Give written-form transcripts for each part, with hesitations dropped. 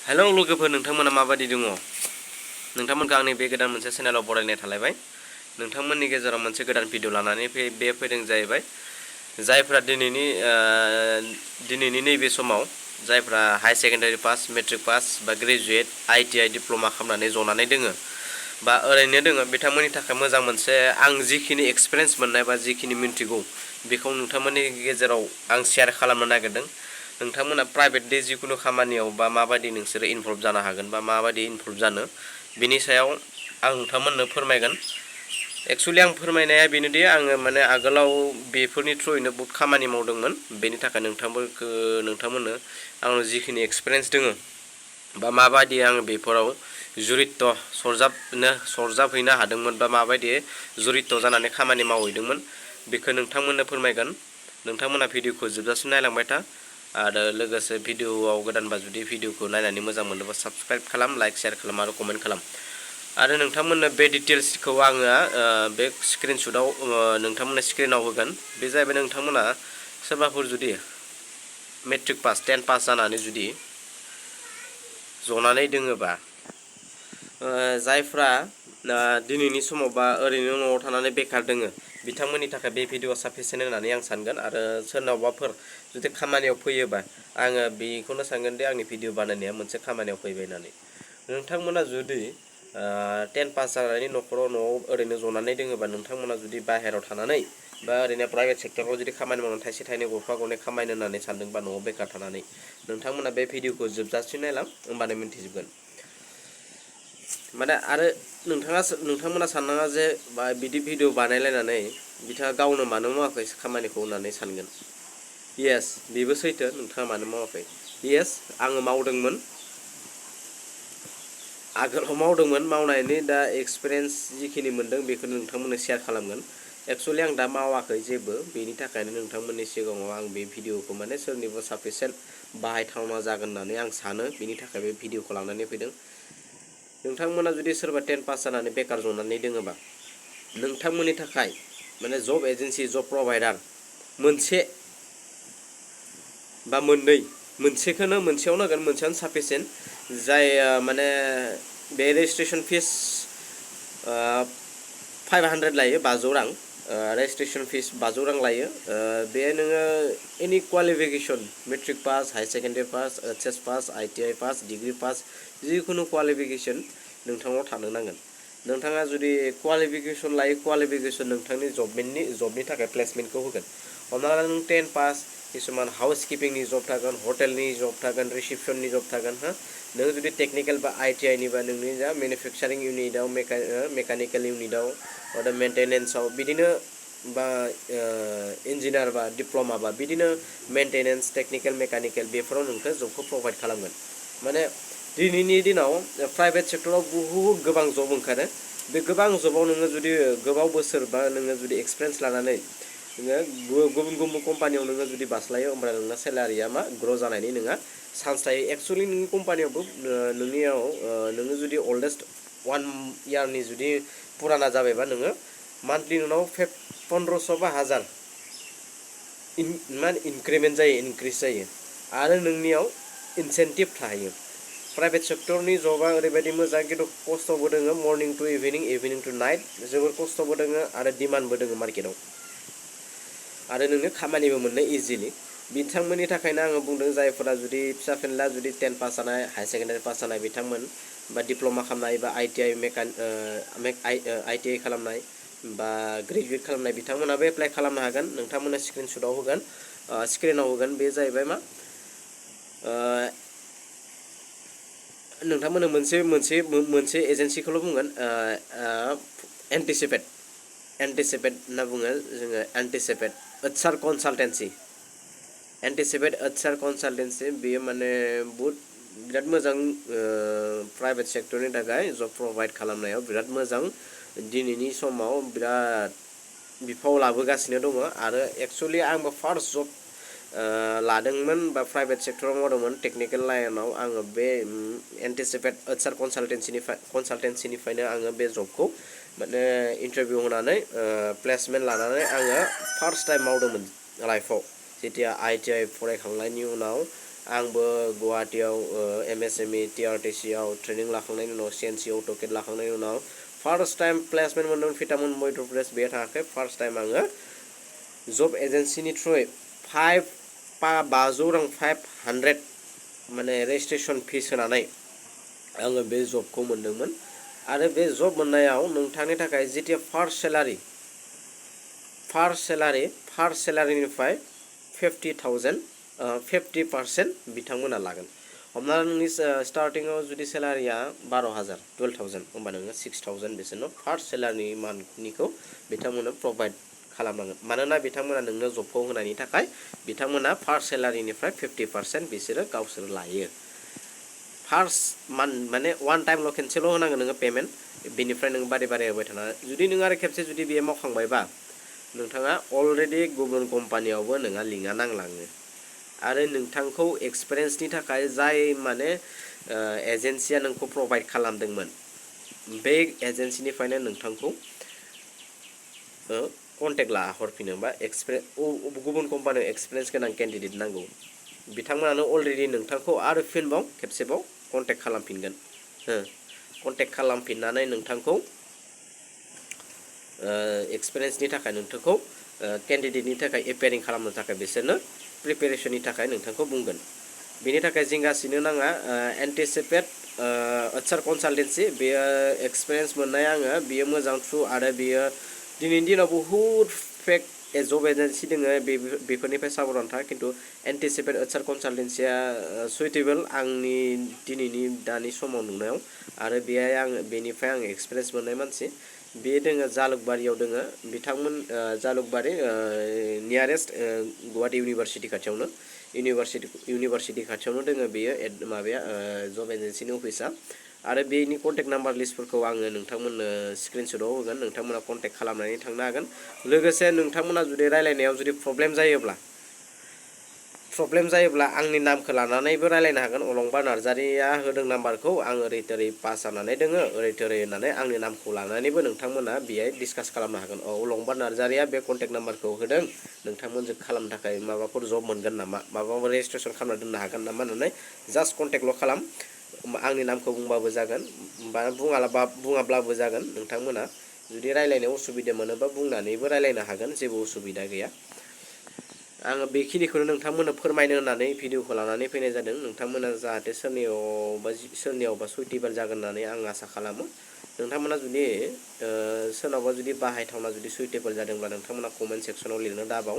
Hello लोगोफोर नोंथांमोना माबायदि दङ नोंथांमोनखौ आंनि बे गोदान मोनसे चेनेलाव बरायनाय थालायबाय नोंथांमोननि गेजेराव मोनसे गोदान भिडिअ लानानै फैदों जाहैबाय जायफ्रा दिनैनि नैबे समाव जायफ्रा high secondary pass matric pass बा ग्रेजुवेट आईटीआई डिप्ल'मा खालामनानै जनानै दोङो बा ओरैनो दोङो बिथांमोननि थाखाय मोजां मोनसे आं जिखिनि एक्सपिरियेन्स मोननाय बा जिखिनि मिन्थिगौ बेखौ नोंथांमोननि गेजेराव आं शेयार खालामनो नागिरदों नोंथांमोना प्राइभेटलि जिकुनु खामानियाव बा माबायदि नोंसोरो इनभल्भ जानो हागोन बा माबायदि इनभल्भ जानो बिनि सायाव आं नोंथांमोननो फोरमायगोन एक्चुअली आं फोरमायनाया बेनोदि आङो माने आगोलाव बेफोरनि थ्रुयैनो बहुत खामानि मावदोंमोन बेनि थाखाय नोंथांमोननो आंनाव जिखिनि एक्सपिरियेन्स दोङो बा माबायदि आङो बेफोराव जुरित सरजाबहैनो हादोंमोन बा माबायदि जुरित जानानै खामानि मावहैदोंमोन बेखौ नोंथांमोननो फोरमायगोन नोंथांमोना भिडिअखौ जोबजासिम नायलांबाय था आरो लोगोसे भिडिअआव गोदानबा जुदि भिडिअखौ नायनानै मोजां मोनोबा साबस्क्राइब खालाम लाइक शेयार खालाम आरो कमेन्ट खालाम आरो नोंथांमोननो बे डिटेल्सखौ आङो बे स्क्रिनशटआव नोंथांमोननो स्क्रिनाव होगोन बे जाहैबाय नोंथांमोना सोरबाफोर जुदि मेट्रिक पास 10 पास जानानै जुदि जनानै दोङोबा जायफ्रा दिनैनि समाव बा ओरैनो न'आव थानानै बेकार दोङो बिथांमोननि थाखाय बे भिडिअआ साफिसियेन्ट होननानै आं सानगोन आरो सोरनावबाफोर जुदि खामानियाव फैयोबा आङो बेखौनो सानगोन दि आंनि भिडिअ बानायनाया मोनसे खामानियाव फैबाय होननानै नोंथांमोना जुदि 10 पास जानानै न'आव ओरैनो जनानै दोङोबा नोंथांमोना जुदि बाहेरायाव थानानै बा ओरैनो प्राइभेट सेक्टराव जुदि खामानि मावनानै थाइसे थाइनै गरफा गरनै खामायनो होननानै सानदोंबा न'आव बेकार थानानै नोंथांमोना बे भिडिअखौ जोबजासिम नायलां होमबानो मिन्थिजोबगोन माने आरो नोंथांमोना साननाङा जे बिदि भिडिअ बानायलायनानै बिथाङा गावनो मानो मावाखै खामानिखौ होननानै सानगोन येस बेबो सैथो नोंथाङा मानो मावाखै येस आङो मावदोंमोन आगोलाव मावदोंमोन मावनायनि दा एक्सपिरियेन्स जिखिनि मोनदों बेखौ नोंथांमोननो शेयार खालामगोन एक्चुअली आं दा मावाखै जेबो बेनि थाखायनो नोंथांमोननि सिगाङाव आं बे भिडिअखौ माने सोरनिबा साफिसियेन्ट बाहायथावना जागोन होननानै आं सानो बेनि थाखाय बे भिडिअखौ लानानै फैदों नोंथांमोना जुदि सोरबा 10 पास जानानै बेकार जनानै दोङोबा नोंथांमोननि थाखाय माने जब एजेन्सि जब प्रभाइडार मोनसे बा मोनसेयावनो होगोन मोनसेयावनो साफिसियेन्ट जाय माने बे रेजिस्ट्रेसन फिस 500 लायो 500 रां रेजिस्ट्रेसन फिस 500 रां लायो बे नोङो any qualification matric pass high secondary pass HS pass ITI pass degree pass जिखुनु क्वालिफिकेसन नोंथांनाव थानो नांगोन नोंथाङा जुदि क्वालिफिकेसन लायो क्वालिफिकेसन नोंथांनि जबनि थाखाय प्लेसमेन्टखौ होगोन हमना ला नों 10 पास किसुमान हाउस किपिंनि जब थागोन हटेलनि जब थागोन रिसेपसननि जब थागोन नों जुदि टेक्निकेल बा आईटीआईनिबा नोंनि जा मेनुफेक्सारिं इउनिटआव मेकानिकेल इउनिटआव आरो मेन्टेनेन्सआव बिदिनो बा इन्जिनियार बा डिप्ल'मा बा बिदिनो मेन्टेनेन्स टेक्निकेल मेकानिकेल बेफोराव नोंखौ जबखौ प्रभाइड खालामगोन माने दिनैनि दिनाव प्राइभेट सेक्टराव बुहुद गोबां जब ओंखारो बे गोबां जबाव नोङो जुदि गोबाव बोसोर बा नोङो जुदि एक्सपिरियेन्स लानानै नोङो गुबुन कम्पानियाव नोङो जुदि बास्लायो होमब्ला नोंना सेलारिया ग्र' जानायनि नोंहा चान्स थायो एक्चुअलि नोंनि कम्पानियावबो नोङो जुदि अल्डेस्ट 1 इयारनि जुदि पुराना जाबायबा नोङो मान्थलि नोंनाव 1500 बा 1000 इनक्रिमेन्ट जायो इनक्रिज जायो आरो नोंनियाव इनसेन्टिभ थायो प्राइभेट सेक्टरनि जबा ओरैबायदि मोजां खिन्थु खस्थ'बो दोङो मर्निं टु इभिनिं टु नाइट जोबोर खस्थ'बो दोङो आरो डिमान्डबो दोङो मार्केटआव आरो नोंनो खामानिबो मोननो इजिलि बिथांमोननि थाखायनो आङो बुंदों जायफोरा जुदि फिसा फेनला जुदि 10 पास जानाय हाई सेकेन्डारि पास जानाय बिथांमोन बा डिप्ल'मा खालामनाय बा आईटीआई खालामनाय बा ग्रेजुवेट खालामनाय बिथांमोनाबो एप्लाइ खालामनो हागोन नोंथांमोननो स्क्रिनाव होगोन बे जाहैबाय नोंथांमोननो मोनसे एजेन्सिखौल' बुंगोन एन्टिसिपेट होनना बुङो जोङो एन्टिसिपेट एचआर कनसालटेन्सि बेयो माने बिराद मोजां प्राइभेट सेक्टरनि थाखाय जब प्रभाइड खालामनायाव बिराद मोजां दिनैनि समाव बिराद बिफाव लाबोगासिनो दङ आरो एक्चुअलि आंबो फार्स्ट जब लादोंमोन बा प्राइभेट सेक्टराव मावदोंमोन टेक्निकेल लाइनाव आङो बे एन्टिसिपेट एचआर कनसालटेन्सिनिफ्रायनो आङो बे जबखौ माने इन्टारभिउ होनानै प्लेसमेन्ट लानानै आङो फार्स्ट टाइम मावदोंमोन लाइफआव जेथिया आईटीआई फरायखांनायनि उनाव आंबो गुवाहाटीयाव MSME TRTC आव ट्रेनिं लाखांनायनि उनाव CNC AutoCAD लाखांनायनि उनाव फार्स्ट टाइम प्लेसमेन्ट मोनदों फिटामोन मध्य प्रदेश बेयाव थाङाखै फार्स्ट टाइम आङो जब एजेन्सिनि थ्रुयै 500 रां 500 माने रेजिस्ट्रेशन फिस होनानै आङो बे जबखौ मोनदोंमोन आरो बे जब मोननायाव नोंथांनि थाखाय जितिया फार्स्ट सेलारिनिफ्राय 50,000 50% बिथांमोना लागोन हमना नोंनि स्टार्टिंआव जुदि सेलारिया 12,000 12,000 होमबा नोङो 6,000 बिसोरनो फार्स्ट सेलारिनि मान्थनिखौ बिथांमोननो प्रोभाइड खालामनांगोन मानोना बिथांमोना नोंनो जबखौ होनायनि थाखाय बिथांमोना फार्स्ट सेलारिनिफ्राय 50% बिसोरो गावसोर लायो फार्स्ट मान्थ माने वान टाइमल' खेनसेल' होनांगोन नोङो पेमेन्ट बेनिफ्राय नों बारे बारे होबाय थाना जुदि नों आरो खेबसे जुदि बियो मावखांबायबा नोंथाङा अलरेडि गुबुन कम्पानियावबो नोंहा लिंकआ नांलाङो आरो नोंथांखौ एक्सपिरियेन्सनि थाखाय जाय माने एजेन्सिया नोंखौ प्रोभाइड खालामदोंमोन बे एजेन्सिनिफ्रायनो नोंथांखौ कन्टेक्ट लाहरफिनो बा गुबुन कम्पानियाव एक्सपिरियेन्स गोनां केन्डिडेट नांगौ बिथांमोनानो अलरेडि नोंथांखौ आरो फिनबाव खेबसेबाव कन्टेक्ट खालामफिनगोन कन्टेक्ट खालामफिननानै नोंथांखौ एक्सपिरियेन्सनि थाखाय नोंथांखौ केन्डिडेटनि थाखाय एपियारिं खालामनो थाखाय बिसोरनो प्रिपेरेसननि थाखाय नोंथांखौ बुंगोन बेनि थाखाय जिंगासिनो नाङा एन्टिसिपेट HR कनसालटेन्सि बेयो एक्सपिरियेन्स मोननाय आङो बियो मोजां थ्रु आरो बियो दिनैनि दिनाव बहुद फेक जब एजेन्सि दोङो बेफोरनिफ्राय साबधान था खिन्थु एन्टिसिपेट HR कनसालटेन्सिया सुइटेबल आंनि दिनैनि दानि समाव नुनायाव आरो बेहाय आं बेनिफ्राय आं एक्सपिरियेन्स मोननाय मानसि बे दोङो जालुकबारियाव दोङो बिथांमोन जालुकबारि नियारेस्ट गुवाहाटी इउनिभार्सिटि खाथियावनो इउनिभार्सिटि खाथियावनो दोङो बेयो माबाया जब एजेन्सिनि अफिसा आरो बेनि कन्टेक्ट नाम्बार लिस्टफोरखौ आङो नोंथांमोननो स्क्रिनशटआव होगोन नोंथांमोना कन्टेक्ट खालामनानै थांनो हागोन लोगोसे नोंथांमोना जुदि रायलायनायाव जुदि प्रब्लेम जायोब्ला आंनि नामखौ लानानैबो रायलायनो हागोन अलंबार नार्जारिया होदों नाम्बारखौ आं ओरै थोरै पास जानानै दोङो ओरै थोरै होननानै आंनि नामखौ लानानैबो नोंथांमोना बेहाय डिसकास खालामनो हागोन अलंबार नार्जारिया बे कन्टेक्ट नाम्बारखौ होदों नोंथांमोनजों खालामनो थाखाय माबाफोर जब मोनगोन नामा माबाफोर रेजिस्ट्रेसन खालामना दोननो हागोन नामा होननानै जास्ट कन्टेक्टल' खालाम आंनि नामखौ बुंबाबो जागोन बा बुङाब्लाबो जागोन नोंथांमोना जुदि रायलायनायाव उसुबिदा मोनोबा बुंनानैबो रायलायनो हागोन जेबो उसुबिदा गैया आङो बेखिनिखौनो नोंथांमोननो फोरमायनो होननानै भिडिअखौ लानानै फैनाय जादों नोंथांमोना जाहाथे सोरनियावबा सुइटेबल जागोन होननानै आं आसा खालामो नोंथांमोना जुदि सोरनावबा जुदि बाहायथावना जुदि सुइटेबल जादोंब्ला नोंथांमोना कमेन्ट सेक्सनाव लिरनो दाबाव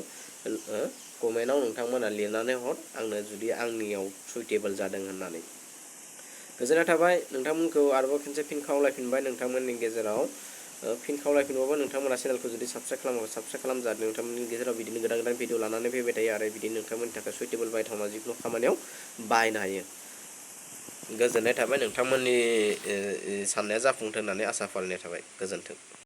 कमेन्टआव नोंथांमोना लिरनानै हर आंनो जुदि आंनियाव सुइटेबल जादों होननानै गोजोननाय थाबाय नोंथांमोनखौ आरोबाव खेनसे फिन खावलायफिनबाय नोंथांमोननि गेजेराव फिन खावलायफिनबाबो नोंथांमोना चेनेलखौ जुदि साबस्क्राइब खालामोबा साबस्क्राइब खालाम जाहाथे नोंथांमोननि गेजेराव बिदिनो गोदान भिडिअ लानानै फैबाय थायो आरो बिदिनो नोंथांमोननि थाखाय सुइटेबल बायथावना जिखुनु खामानियाव बाहायनो हायो गोजोननाय थाबाय नोंथांमोननि साननाया जाफुंथों होननानै आसा फालिनाय थाबाय गोजोन्थों।